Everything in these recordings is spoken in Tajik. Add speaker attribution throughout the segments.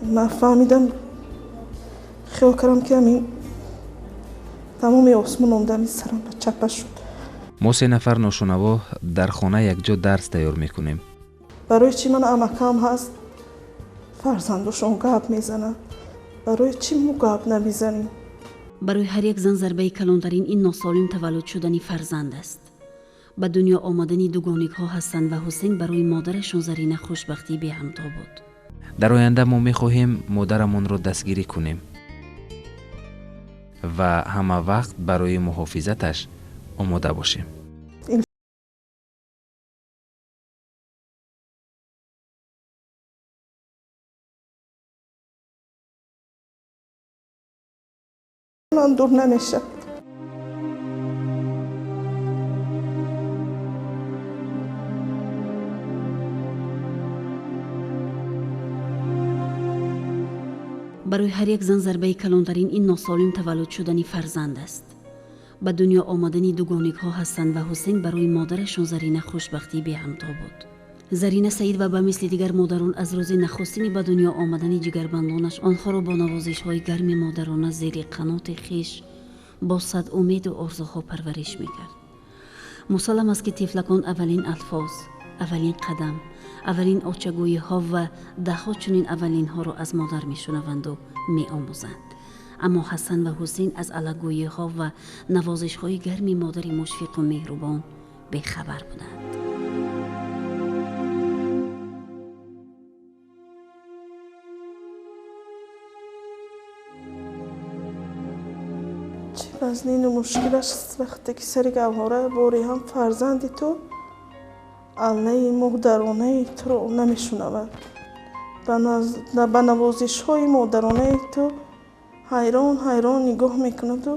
Speaker 1: Ман фаҳмидам, хиёл кардам, ки ҳамин тамоми осмон омда ҳамин сарам ба чапа шуд.
Speaker 2: Мо се нафар ношунаво дар хона якҷо дарс тайёр мекунем.
Speaker 1: Барои чӣ ман амакам ҳаст, фарзандошон гап мезананд, барои чӣ мо гап намезанем?
Speaker 3: Барои ҳар як зан зарбаи калонтарин ин носолим таваллуд шудани фарзанд аст. Ба дунё омадани дугоникҳо Ҳасан ва Ҳусейн барои модарашон Зарина хушбахтии беҳамто буд.
Speaker 2: Дар оянда мо мехоҳем модарамонро дастгирӣ кунем ва ҳама вақт барои муҳофизаташ омода бошем.
Speaker 1: Ман дур намешавад.
Speaker 3: Барои ҳар як зан зарбаи калонтарин ин носолим таваллуд шудани фарзанд аст. Ба дунё омадани дугоникҳо Ҳасан ва Ҳусейн барои модарашон Зарина хушбахтии беҳамто буд. Зарина Саидова ба мисли дигар модарон аз рӯзи нахустини ба дунё омадани ҷигарбандонаш онҳоро бо навозишҳои гарми модарона зери қаноти хеш бо сад умеду орзуҳо парвариш мекард. Мусаллам аст, ки тифлакон аввалин алфоз, аввалин қадам, аввалин очагӯиҳо ва даҳҳо чунин аввалинҳоро аз модар мешунаванду меомӯзанд. Аммо Ҳасан ва Ҳусейн аз алагӯиҳо ва навозишҳои гарми модари мушфиқу меҳрубон бехабар буданд.
Speaker 1: Чӣ вазнину мушкилаш вақте ки сари гавҳора бори ҳам фарзанди ту аллаи модаронаи туро намешунавад, ба навозишҳои модаронаи ту ҳайрон ҳайрон нигоҳ мекунаду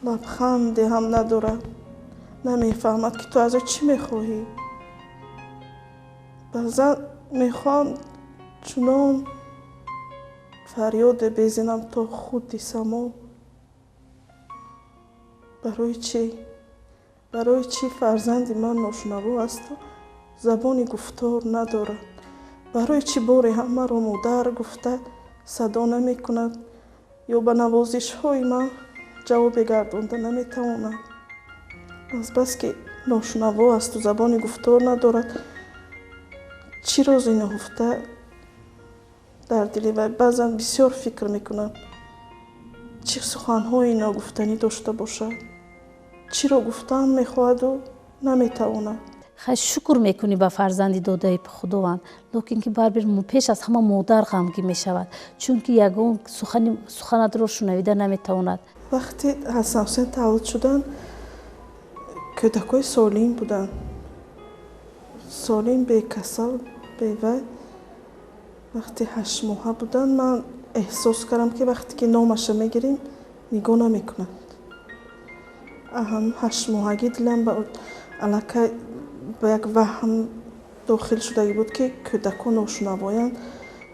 Speaker 1: лабханде ҳам надорад, намефаҳмад, ки ту аз ӯ чӣ мехоҳӣ. Баъзан мехоҳам чунон фарёде безинам то худи само. Барои чӣ? Барои чӣ фарзанди ман ношунаво асту забони гуфтор надорад? Барои чӣ боре ҳам маро модар гуфта садо намекунад ё ба навозишҳои ман ҷавобе гардонда наметавонад? Азбаски ношунаво асту забони гуфтор надорад, чӣ рози ниҳуфта дар дили вай? Баъзан бисёр фикр мекунам, чӣ суханҳои ногуфтанӣ дошта бошад, чиро гуфтан мехоҳаду наметавонад.
Speaker 4: Хай, шукр мекунӣ ба фарзанди додаи Худованд, лекин ки барбир пеш аз ҳама модар ғамгин мешавад, чунки ягон суханатро шунавида наметавонад.
Speaker 1: Вақте Ҳасан Ҳусейн таваллуд шуданд, кӯдакҳои солим буданд, солим, бекасал, бевай. Вақте 8 моҳа буданд, ман эҳсос кардам, ки вақте ки номаша мегирем, нигоҳ намекунад. 8 моҳагӣ дилам аллакай ба як ваҳм дохил шудагӣ буд, ки кӯдакҳо ношунавоянд.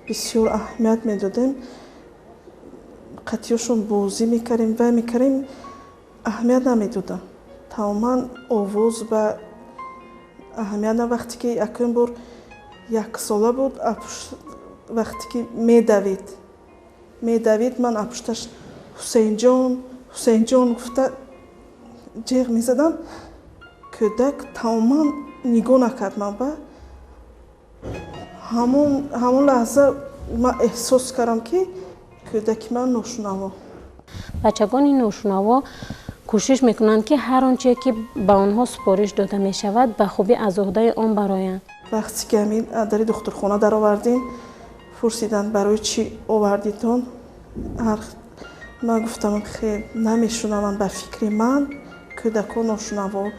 Speaker 1: Бисёр аҳамият медодем, қатъиёшон бозӣ мекардем, вай мекардем, аҳамият намедодам тамоман овоз ба аҳамият. Вақте ки якум бор 1 сола буд, вақте ки медавид, ман апушташ «Ҳусейнҷон, Ҳусейнҷон» гуфта ҷеғ мезадам, кӯдак тамоман нигоҳ накард ман ба. Ҳамон лаҳза ман эҳсос кардам, ки кӯдаки ман ношунаво.
Speaker 5: Бачагони ношунаво кӯшиш мекунанд, ки ҳар он чизе, ки ба онҳо супориш дода мешавад, ба хубӣ аз уҳдаи он бароянд.
Speaker 1: Вақте ки ҳамин дари духтурхона даровардем, пурсиданд: «Барои чӣ овардитон?» Ман гуфтам: «Хел намешунаванд, ба фикри ман кӯдакҳо ношунаво».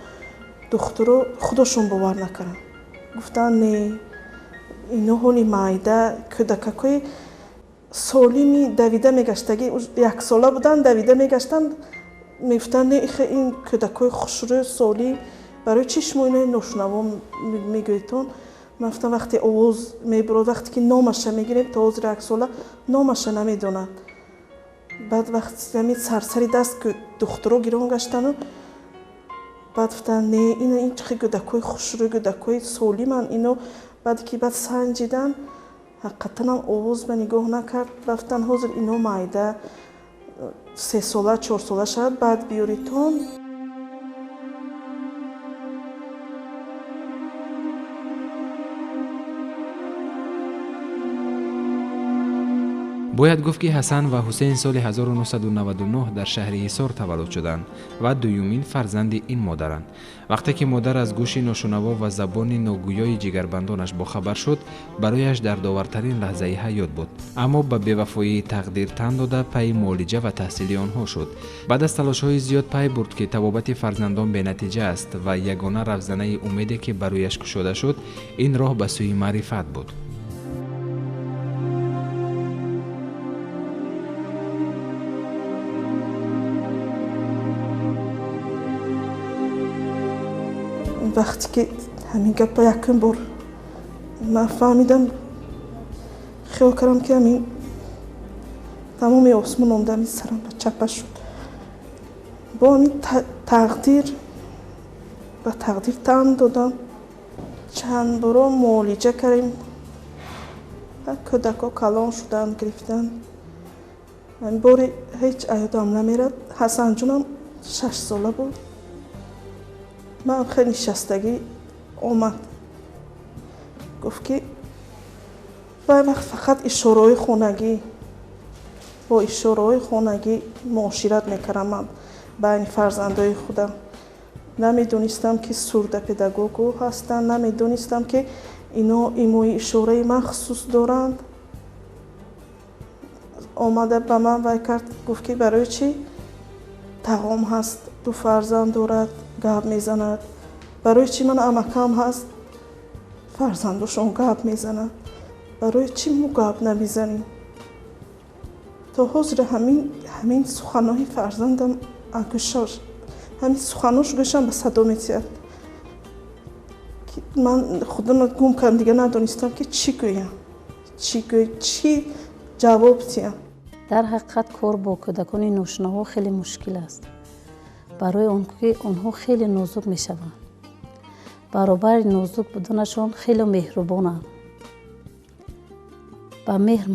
Speaker 1: Духтуро худошон бовар накарданд, гуфтанд: «Не, ино ҳоли майда, кӯдакакҳои солими давида мегаштагӣ, 1 сола буданд, давида мегаштанд». Мегуфтанд: «Не, ин кӯдакҳои хушрӯ, солим, барои чӣ шумо инои ношунаво мегӯедтон?» Ман гуфтам: «Вақте овоз мебурод, вақте ки номаша мегирем, то ҳозир 1 сола номаша намедонад». Баъд вақти сарсари даст духтуро гирон гаштану баъд гуфтанд: «Не, ин чӣ кӯдакҳои хушрӯ, кӯдакҳои солиманд ино». Баъд ки баъд санҷидан, Ҳақиқатанам овоз ба нигоҳ накард. Рафтан ҳозир ино майда 3 сола 4 сола шавад, баъд биёритон.
Speaker 2: Бояд гуфт, ки Ҳасан ва Ҳусейн соли 1999 дар шаҳри Ҳисор таваллуд шуданд ва дуюмин фарзанди ин модаранд. Вақте ки модар аз гӯши ношунаво ва забони ногӯёи ҷигарбандонаш бохабар шуд, барояш дардовартарин лаҳзаи ҳаёт буд. Аммо ба бевафоии тақдир тан дода, пайи муолиҷа ва таҳсили онҳо шуд. Баъд аз талошҳои зиёд пай бурд, ки табобати фарзандон бенатиҷа аст ва ягона равзанаи умеде, ки ба рӯяш кушода шуд, ин роҳ ба сӯи маърифат буд.
Speaker 1: Вақте ки ҳамин гапа якум бор ман фаҳмидам, хиёл кардам, ки ҳамин тамоми осмон омда ҳамин сарам ба чапа шуд. Бо ҳамин тақдир ба тақдир тан додам. Чанд боро муолиҷа кардем, кӯдакҳо калон шуданд, гирифтанд. Ҳамин бори ҳеҷ аёдам намерад. Ҳасанҷонам 6 сола буд. Ман хеле нишастагӣ омад, гуфт, ки вай вақт фақат ишораҳои хонагӣ, бо ишораҳои хонагӣ муошират мекардам ман байни фарзандои худам. Намедонистам, ки сурдопедагогҳо ҳастанд, намедонистам, ки ино имои ишораи махсус доранд. Омада ба ман вай кард, гуфт, ки барои чӣ тағом ҳаст, ду фарзанд дорад, гап мезанад, барои чӣ ман амакам ҳаст, фарзандошон гап мезанад, барои чӣ мо гап намезанем? То ҳозир ҳамин суханои фарзандам гӯшаш, ҳамин суханош гӯшам ба садо метиҳад, ки ман худамро гум кардам, дига надонистам, ки чӣ гӯям, чӣ ҷавоб диҳам.
Speaker 4: Дар ҳақиқат кор бо кӯдакони ношунаво хеле мушкил аст, барои он ки онҳо хеле нозук мешаванд. Баробари нозук буданашон хеле меҳрубонанд, ба меҳр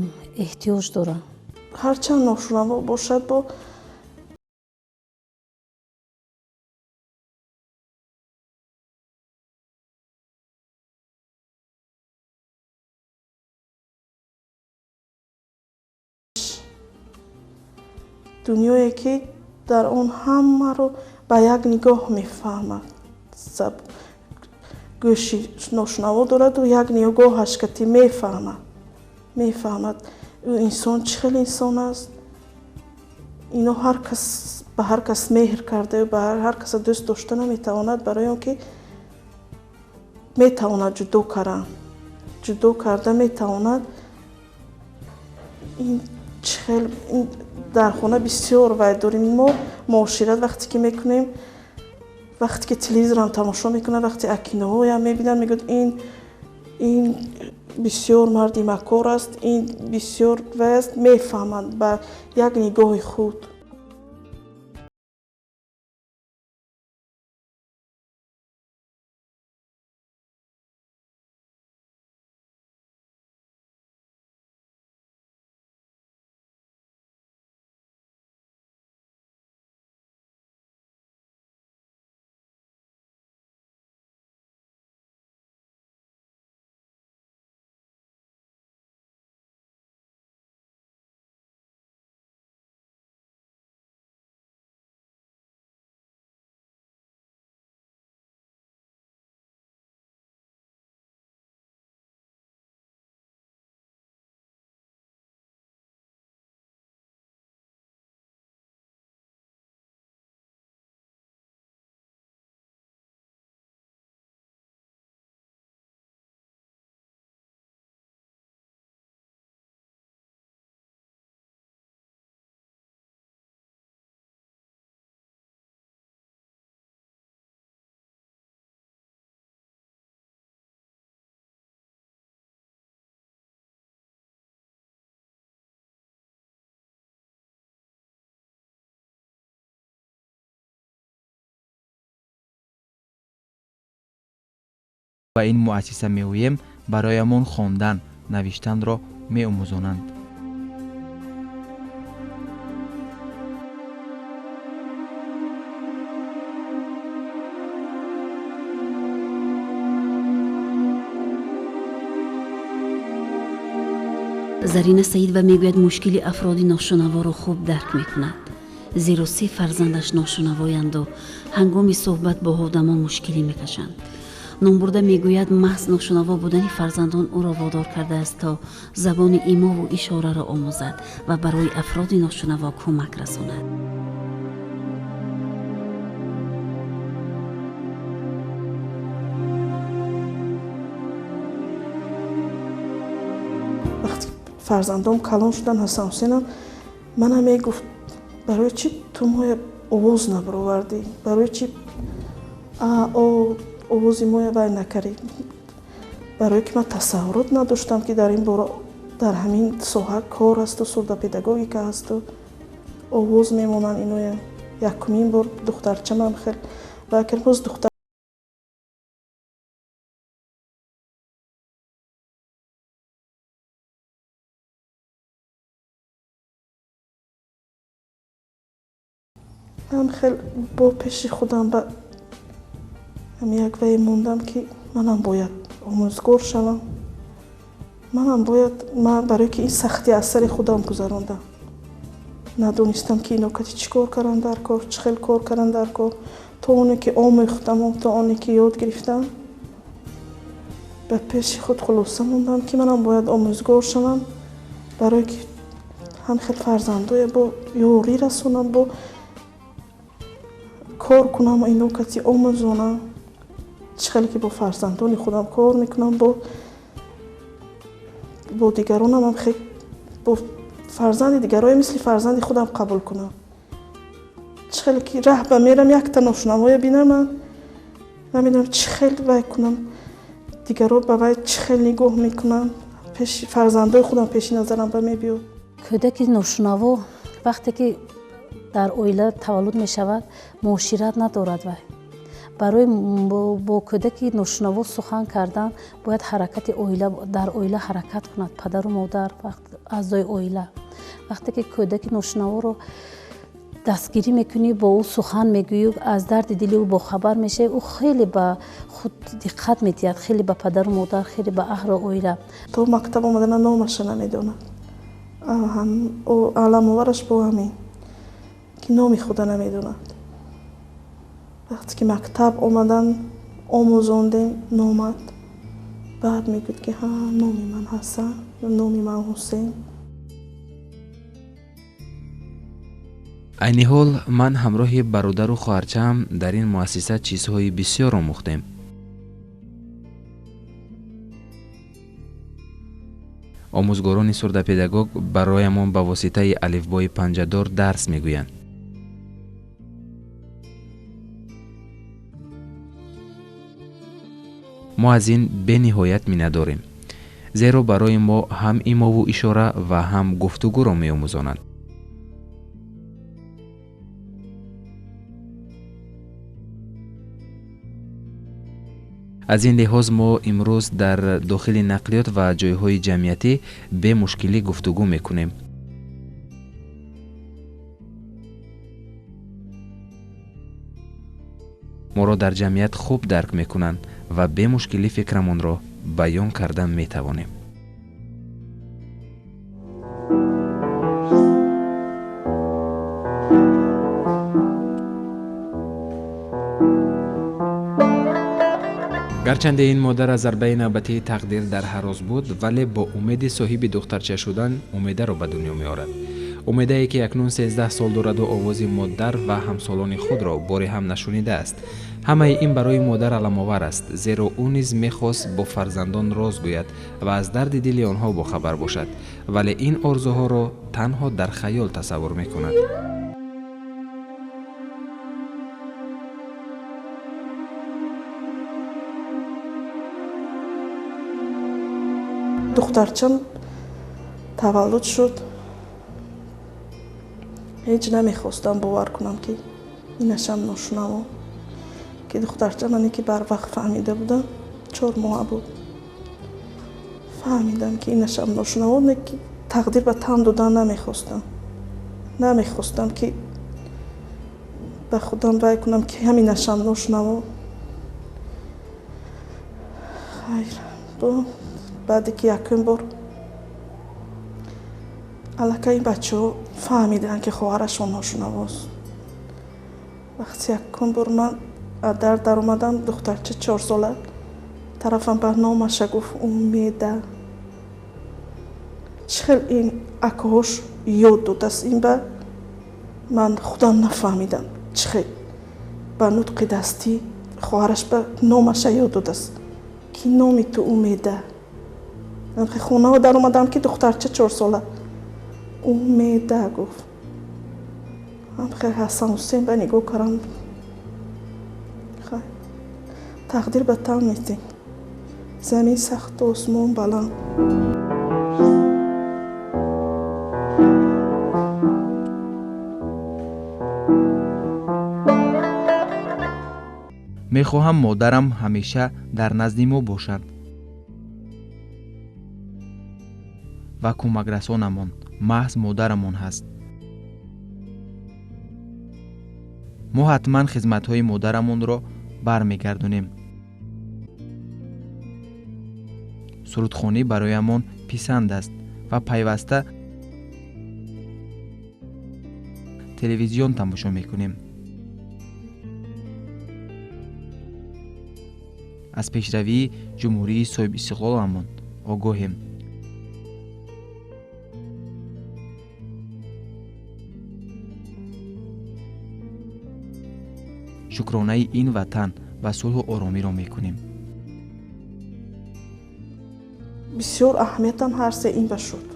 Speaker 4: эҳтиёҷ доранд.
Speaker 1: Ҳарчанд ношунаво бошад, бо дунёе, ки дар он ҳамаро ба як нигоҳ мефаҳмад. Гӯши ношунаво дораду як нигоҳаш кати мефаҳмад, ӯ инсон чӣ хел инсон аст. Ино ҳар кас ба ҳар кас меҳр карда, ба ҳар каса дӯст дошта наметавонад, барои он ки метавонад ҷудо кардан, ҷудо карда метавонад. Ин чӣ хел дар хона бисёр вай дорем мо муошират вақте ки мекунем, вақте ки телевизорам тамошо мекунад, вақте киноҳоям мебинад, мегӯяд ин бисёр марди макор аст, ин бисёр вай аст, мефаҳмад ба як нигоҳи худ.
Speaker 6: Ба ин муассиса меоем, бароямон хондан Навиштанро меомӯзонанд.
Speaker 3: Зарина Саидова мегӯяд, мушкили афроди ношунаворо хуб дарк мекунад, зеро се фарзандаш ношунавоянду ҳангоми суҳбат бо одамон мушкилӣ мекашанд. Номбурда мегӯяд, маҳз ношунаво будани фарзандон ӯро водор кардааст, то забони имову ишораро омӯзад ва барои афроди ношунаво кӯмак расонад.
Speaker 1: Вақте фарзандом калон шудан, Ҳасан Ҳусейнам мана мегуфт, барои чӣ ту моя овоз набаровардӣ, барои чӣ овози моя вай накардӣ? Барое ки ман тасаввурот надоштам, ки дар ин бора дар ҳамин соҳа кор ҳасту сурдопедагогика ҳасту овоз мемонанд иноя. Якумин бор духтарчамам хел ва акар боз духтар ҳам хел бо пеши худам ба ҳам як вай мондам, ки манам бояд омӯзгор шавам, манам бояд, ман барое ки ин сахтӣ аз сари худам гузарондам, надонистам, ки ино кати чӣ кор кардан дар кор, чӣ хел кор кардан дар кор. То оне ки омӯхтаму то оне ки ёд гирифтам, ба пеши худ хулоса мондам, ки манам бояд омӯзгор шавам, барое ки ҳам хел фарзандоя бо ёрӣ расонам, бо кор кунам, ино кати омӯзонам, чӣ хеле ки бо фарзандони худам кор мекунам, бо дигаронам хел, бо фарзанди дигарое мисли фарзанди худам қабул кунам. Чӣ хеле ки раҳ ба мерам, якта ношунавоя бинам, ман намедонам чӣ хел вай кунам, дигаро ба вай чӣ хел нигоҳ мекунам, фарзандои худам пеши назарам ба мебиёд.
Speaker 4: Кӯдаки ношунаво вақте ки дар оила таваллуд мешавад, муошират надорад. Вай барои бо кӯдаки ношунаво сухан кардан бояд ҳаракати оила, дар оила ҳаракат кунад падару модар, аъзои оила. Вақте ки кӯдаки ношунаворо дастгирӣ мекунӣ, бо ӯ сухан мегӯӣ, аз дарди дили ӯ бохабар мешавӣ, ӯ хеле ба худ диққат медиҳад, хеле ба падару модар, хеле ба аҳлу оила.
Speaker 1: То мактаб омадана номаша намедонад, аламовараш бо ҳамин ки номи худа намедонад. Вақте ки мактаб омадан, омӯзондем, номад, баъд мегӯяд, ки ҳа, номи ман Ҳасан, номи ман Ҳусейн.
Speaker 2: Айни ҳол ман ҳамроҳи бародару хоҳарчаам дар ин муассиса чизҳои бисёр омӯхтем. Омӯзгорони сурдапедагог бароямон ба воситаи алифбои панҷадор дарс мегӯянд. Мо аз ин бениҳоят миннатдорем, зеро барои мо ҳам имову ишора ва ҳам гуфтугӯро меомӯзонанд. Аз ин лиҳоз мо имрӯз дар дохили нақлиёт ва ҷойҳои ҷамъиятӣ бемушкилӣ гуфтугӯ мекунем. Моро дар ҷамъият хуб дарк мекунанд ва бемушкилӣ фикрамонро баён кардан метавонем. Гарчанде ин модар аз зарбаи навбатии тақдир дар ҳарос буд, вале бо умеди соҳиби духтарча шудан Умедаро ба дунё меорад. Умедае ки акнун 13 сол дораду овози модар ва ҳамсолони худро боре ҳам нашунидааст. Ҳамаи ин барои модар аламовар аст, зеро ӯ низ мехост бо фарзандон роз гӯяд ва аз дарди дили онҳо бохабар бошад, вале ин орзуҳоро танҳо дар хаёл тасаввур мекунад.
Speaker 1: Духтарчам таваллуд шуд, ҳеҷ намехостам бовар кунам, ки инашам ношунаво, ки духтарчам ане ки барвақт фаҳмида будам, 4 моҳа буд. Фаҳмидам, ки инашам ношунаво, не ки тақдир ба тан додан намехостам. Намехостам, ки ба худам вай кунам, ки ҳаминашам ношунаво. Хайр, бо баъде ки якум бор аллакай ин бачаҳо фаҳмиданд, ки хоҳарашон ношунавост. Вақти якум бор ман дар даромадам, духтарча 4 сола тарафам ба номаша гуфт: «Умеда». Чӣ хел ин акоҳош ёд додааст ин ба ман, худам нафаҳмидам, чӣ хел ба нутқи дастӣ хоҳараш ба номаша ёд додааст, ки номи ту Умеда. Хонао даромадам, ки духтарча 4 сола «Умеда» гуфт. Ҳамхел Ҳасан Ҳусейн ба нигоҳ кардам. Тақдир ба тан метин, замин сахту осмон баланд.
Speaker 6: Мехоҳам модарам ҳамеша дар назди мо бошад ва кӯмакрасонамон маҳз модарамон ҳаст. Мо ҳатман хизматҳои модарамонро бармегардонем. Сурудхонӣ бароямон писанд аст ва пайваста телевизион тамошо мекунем. Аз пешравии ҷумҳурии соҳибистиқлоламон огоҳем. Шукронаи ин ватан ва сулҳу оромиро мекунем.
Speaker 1: Бисёр аҳамиятам ҳар се ин ба шуд.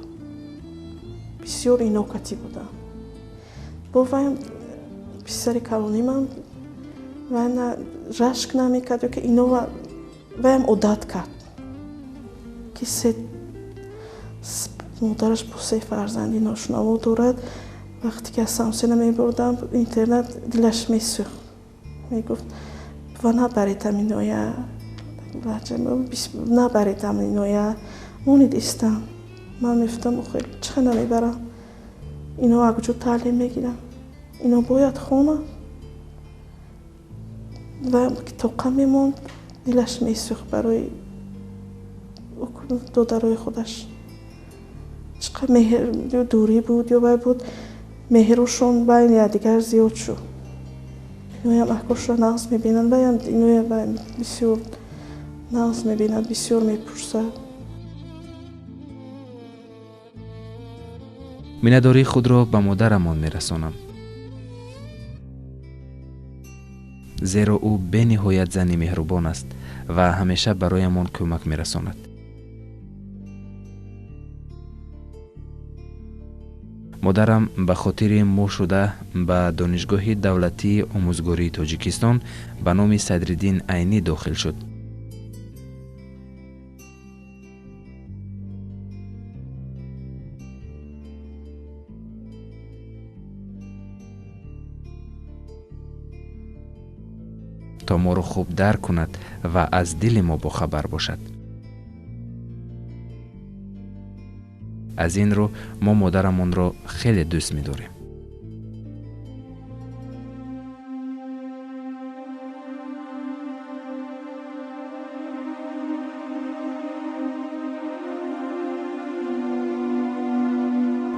Speaker 1: Бисёр инокатӣ будам бо ваям. Писари калонимам вай на рашк намекард, ё ки ино ваям одат кард, ки се модараш бо се фарзанди ношунаво дорад. Вақте ки аз Самсена мебурдам интернат, дилаш месӯхт, мегуфт: «Ва набаред аминоя, набаред аминоя, монед истам». Ман мефтам: «Охир чӣ намебарам? Ино акҷо таълим мегирам, ино бояд хонанд». Ва тоқа мемонд, дилаш месӯхт барои додарои худаш. Чӣ қадр меҳр, дурӣ буд ё вай буд, меҳрушон байни якдигар зиёд шуд. Иноям акошро нағз мебинанд, ваям иноя бисёр нағз мебинад, бисёр мепурсад.
Speaker 2: Миннатдории худро ба модарамон мерасонам, зеро ӯ бениҳоят зани меҳрубон аст ва ҳамеша бароямон кӯмак мерасонад. Модарам ба хотири мо шуда ба Донишгоҳи давлатии омӯзгории Тоҷикистон ба номи Садриддин Айнӣ дохил шуд, то моро хуб дарк кунад ва аз дили мо бохабар бошад. Аз ин рӯ мо модарамонро хеле дӯст медорем.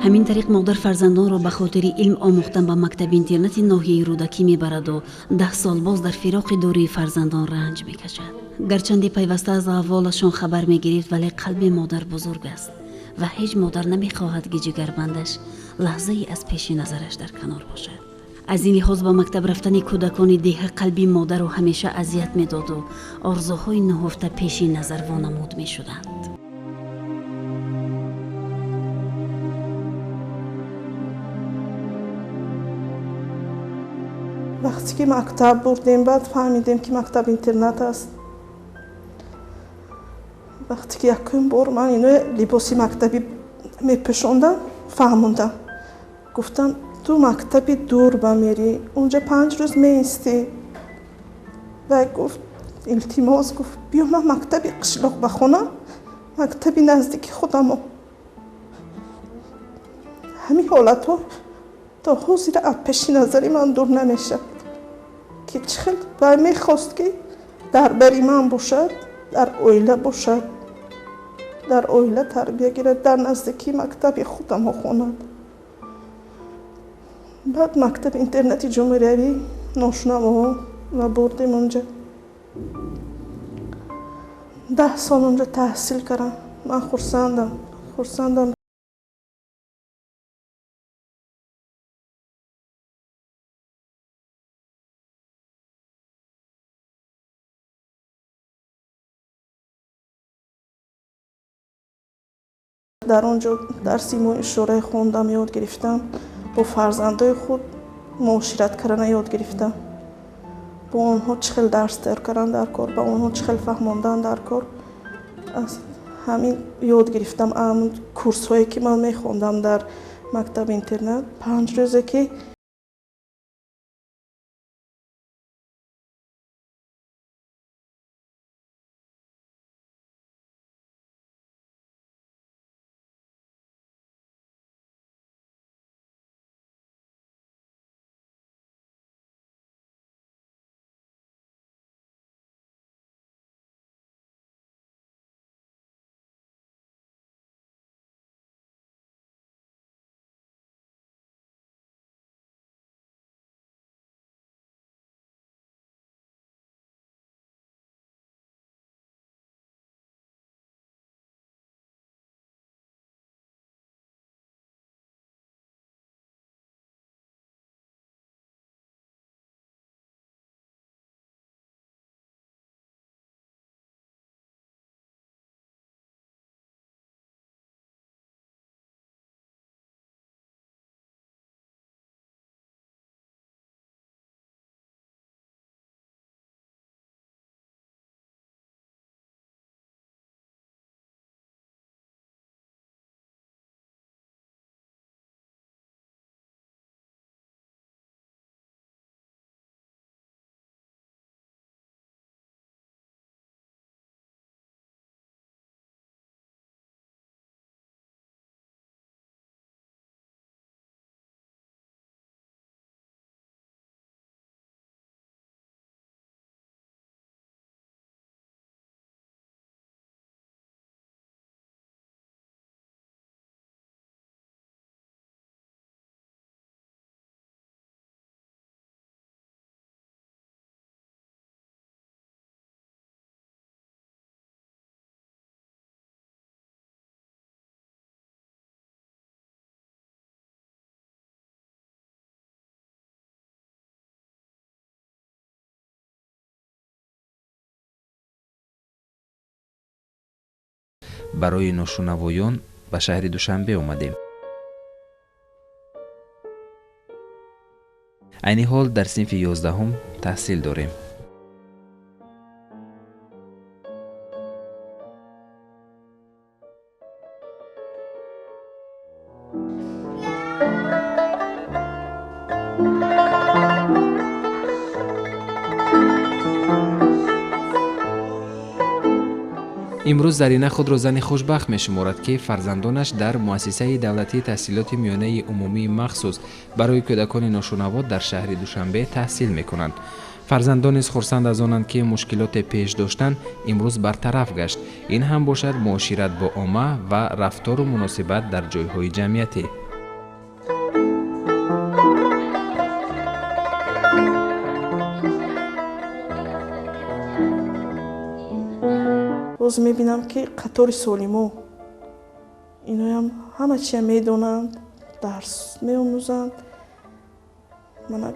Speaker 3: Ҳамин тариқ модар фарзандонро ба хотири илм омӯхтан ба мактаби интернати ноҳияи Рӯдакӣ мебараду 10 сол боз дар фироқи дурии фарзандон ранҷ мекашад. Гарчанде пайваста аз аҳволашон хабар мегирифт, вале қалби модар бузург аст ва ҳеҷ модар намехоҳад, ки ҷигарбандаш лаҳзае аз пеши назараш дар канор бошад. Аз ин лиҳоз ба мактаб рафтани кӯдакони деҳа қалби модарро ҳамеша азият медоду орзуҳои нуҳуфта пеши назар вонамуд мешуданд.
Speaker 1: Вақте ки мактаб бурдем, баъд фаҳмидем, ки мактаб интернат аст. Вақте ки якум бор ман ино либоси мактабӣ мепӯшондам, фаҳмондам, гуфтам: «Ту мактаби дур ба мерӣ, унҷа 5 рӯз меистӣ». Вай гуфт: «Илтимос», гуфт, «биё, ман мактаби қишлоқ ба хонам, Мактаби наздики худамо. Ҳамин ҳолатҳо то ҳозира аз пеши назари ман дур намешавад, ки чӣ хел вай мехост, ки дар бари ман бошад, дар оила бошад, дар оила тарбия гирад, дар наздикии мактаби худамо хонад. Баъд мактаби интернати ҷумҳуриявӣ ношунавоҳо ва бурдем онҷа. 10 сол онҷа таҳсил кардам. Ман хурсандам, хурсандам. Дар он ҷо дарси ишораи хондам, ёд гирифтам, бо фарзандои худ муошират кардана ёд гирифтам, бо онҳо чӣ хел дарс тайёр кардан дар кор, ба онҳо чӣ хел фаҳмондан дар кор. Аз ҳамин ёд гирифтам. Курсҳое ки ман мехондам дар мактаби интернат, 5 рӯзе ки
Speaker 2: барои ношунавоён ба шаҳри Душанбе омадем. Айни ҳол дар синфи 11 таҳсил дорем. Имрӯз Зарина худро зани хушбахт мешуморад, ки фарзандонаш дар муассисаи давлатии таҳсилоти миёнаи умумии махсус барои кӯдакони ношунаво дар шаҳри Душанбе таҳсил мекунанд. Фарзандон низ хурсанд аз онанд, ки мушкилоте пеш доштанд имрӯз бартараф гашт. Ин ҳам бошад муошират бо омма ва рафтору муносибат дар ҷойҳои ҷамъиятӣ.
Speaker 1: Боз мебинам, ки қатори солимо иноям ҳама чия медонанд, дарс меомӯзанд, мана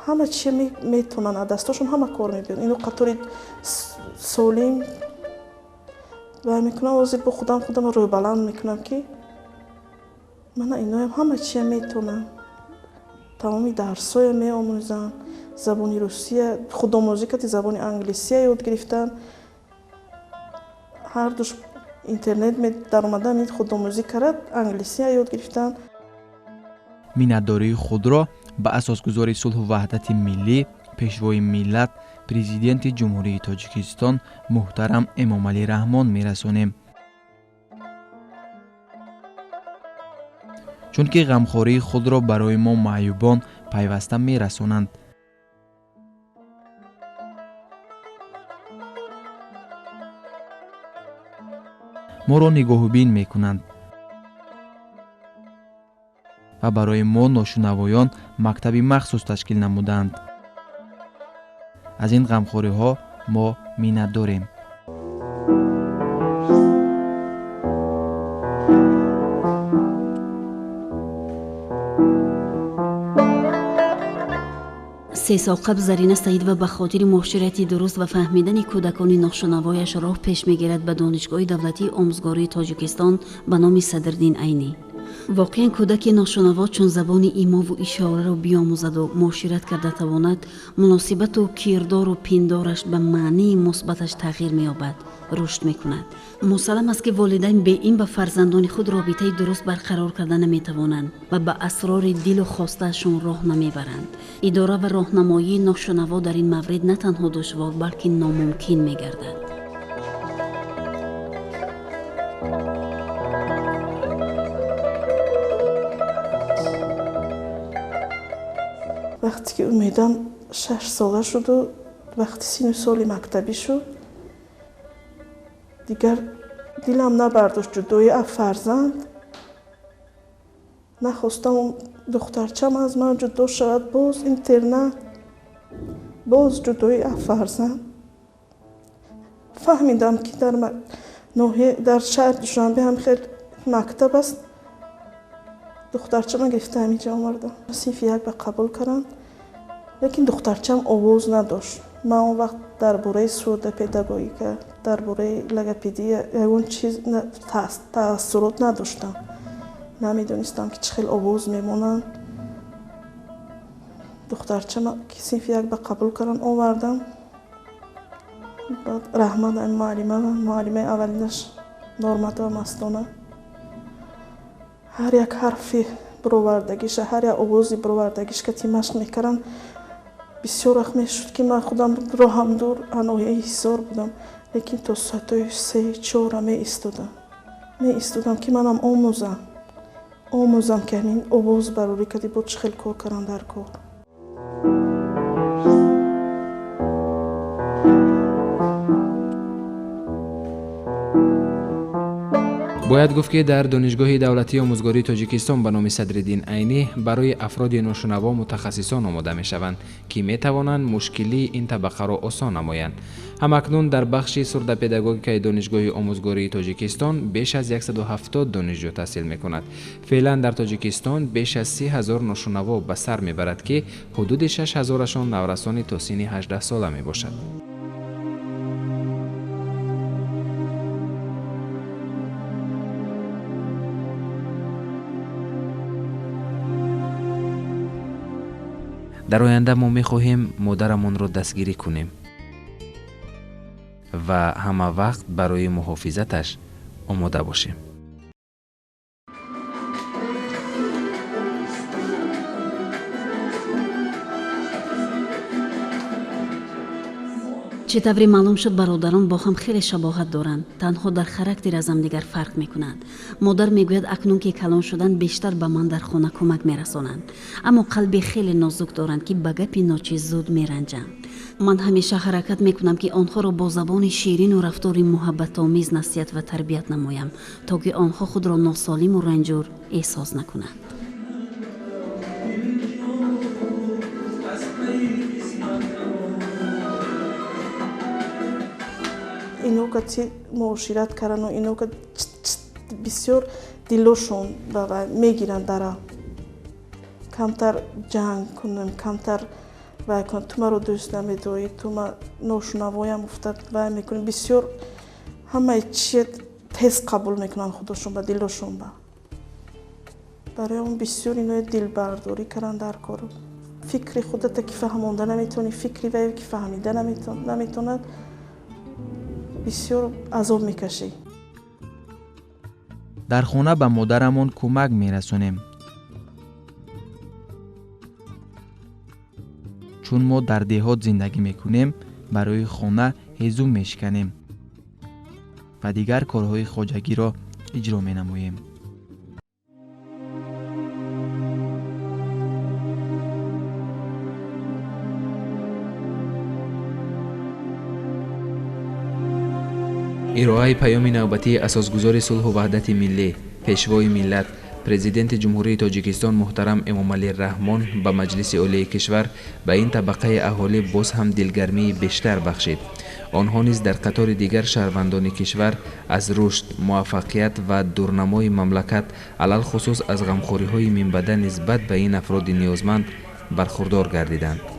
Speaker 1: ҳама чия метонанд, аз дастошон ҳама кор мебиёд. Ино қатори солим вай мекунам. Ҳозир бо худам худамро рӯйбаланд мекунам, ки мана иноям ҳама чия метонанд, тамоми дарсҳоя меомӯзанд, забони русия худомӯзӣ карди, забони англисия ёд гирифтанд. Ҳар душ интернет даромада худомӯзӣ кард, англисия ёд гирифтанд.
Speaker 6: Миннатдории худро ба асосгузори сулҳу ваҳдати миллӣ, Пешвои миллат, Президенти Ҷумҳурии Тоҷикистон муҳтарам Эмомалӣ Раҳмон мерасонем. Чунки ғамхории худро барои мо маъюбон пайваста мерасонанд. Моро нигоҳубин мекунанд ва барои мо ношунавоён мактаби махсус ташкил намуданд. Аз ин ғамхориҳо мо миннатдорем.
Speaker 3: Се сол қабл Зарина Саидова ба хотири муоширати дуруст ва фаҳмидани кӯдакони ношунавояш роҳ пеш мегирад ба Донишгоҳи давлатии омӯзгории Тоҷикистон ба номи Садриддин Айнӣ. Воқеан кӯдаки ношунаво чун забони имову ишораро биомӯзаду муошират карда тавонад, муносибату кирдору пиндораш ба маънии мусбаташ тағйир меёбад, рушд мекунад. Мусаллам аст, ки волидайн бе ин ба фарзандони худ робитаи дуруст барқарор карда наметавонанд ва ба асрори дилу хостаашон роҳ намебаранд. Идора ва роҳнамоии ношунаво дар ин маврид на танҳо душвор, балки номумкин мегардад.
Speaker 1: Вақте ки Умедам 6 сола шуду вақти сину соли мактабӣ шуд, дигар дилам набардошт ҷудоӣ аз фарзанд. Нахостам духтарчам аз ман ҷудо шавад, боз интернат, боз ҷудоӣ аз фарзанд. Фаҳмидам, ки дар ноҳия, дар шаҳри Душанбе ҳам хел мактаб аст. Духтарчама гирифта ҳаминҷа омадам. Синфи 1 ба қабул кардам, лекин духтарчам овоз надошт. Ман он вақт дар бораи сурдопедагогика, дар бораи логопедия ягон чиз таассурот надоштам. Намедонистам, ки чӣ хел овоз мемонанд. Духтарчама ки синфи 1 ба қабул кардам, овардам. Баъд раҳмат муаллима, муаллимаи аввалинаш Норматова Мастона. Ҳар як ҳарфи бировардагиша, ҳар як овози бировардагиш кати машқ мекардам. Бисёр вақт мешуд, ки ман худам роҳам дур, ноҳияи Ҳисор будам, лекин то соатҳои 3-4 меистодам. Меистодам, ки манам омӯзам, ки ҳамин овоз барорӣ кардӣ, бо чӣ хел кор кардам дар кор.
Speaker 2: Бояд гуфт, ки дар Донишгоҳи давлатии омӯзгории Тоҷикистон ба номи Садриддин Айнӣ барои афроди ношунаво мутахассисон омода мешаванд, ки метавонанд мушкилии ин табақаро осон намоянд. Ҳамакнун дар бахши сурдопедагогикаи Донишгоҳи омӯзгории Тоҷикистон беш аз 170 донишҷӯ таҳсил мекунад. Феълан дар Тоҷикистон беш аз 30 ҳазор ношунаво ба сар мебарад, ки ҳудуди 6 ҳазорашон наврасони то синни 18 сола мебошад. Дар оянда мо мехоҳем модарамонро дастгирӣ кунем ва ҳама вақт барои муҳофизаташ омода бошем.
Speaker 3: Чӣ тавре маълум шуд, бародарон бо ҳам хеле шабоҳат доранд, танҳо дар характер аз ҳамдигар фарқ мекунанд. Модар мегӯяд, акнун ки калон шуданд, бештар ба ман дар хона кӯмак мерасонанд, аммо қалби хеле нозук доранд, ки ба гапи ночиз зуд меранҷанд. Ман ҳамеша ҳаракат мекунам, ки онҳоро бо забони ширину рафтори муҳаббатомез насиҳат ва тарбият намоям, то ки онҳо худро носолиму ранҷур эҳсос накунанд.
Speaker 1: Ино кати муошират кардану ино бисёр дилошон мегиранд дара. Камтар ҷанг кунем, камтар вай кунам, ту маро дӯст намедорӣ, ту ма ношунавоям гуфта вай мекунӣ. Бисёр ҳамаи чие тез қабул мекунанд худошон ба дилошон ба. Барои он бисёр иное дилбардорӣ карданд дар кор. Фикри худата ки фаҳмонда наметавонӣ, фикри вае ки фаҳмида наметавонад, бисёр азоб мекашӣ.
Speaker 6: Дар хона ба модарамон кӯмак мерасонем. Чун мо дар деҳот зиндагӣ мекунем, барои хона ҳезум мешиканем ва дигар корҳои хоҷагиро иҷро менамоем.
Speaker 2: Ироаи паёми навбатии асосгузори сулҳу ваҳдати миллӣ, пешвои миллат, президенти Ҷумҳурии Тоҷикистон муҳтарам Эмомалӣ Раҳмон ба Маҷлиси Олии кишвар ба ин табақаи аҳолӣ боз ҳам дилгармии бештар бахшид. Онҳо низ дар қатори дигар шаҳрвандони кишвар аз рушд, муваффақият ва дурнамои мамлакат, алалхусус аз ғамхориҳои минбаъда нисбат ба ин афроди ниёзманд бархурдор гардиданд.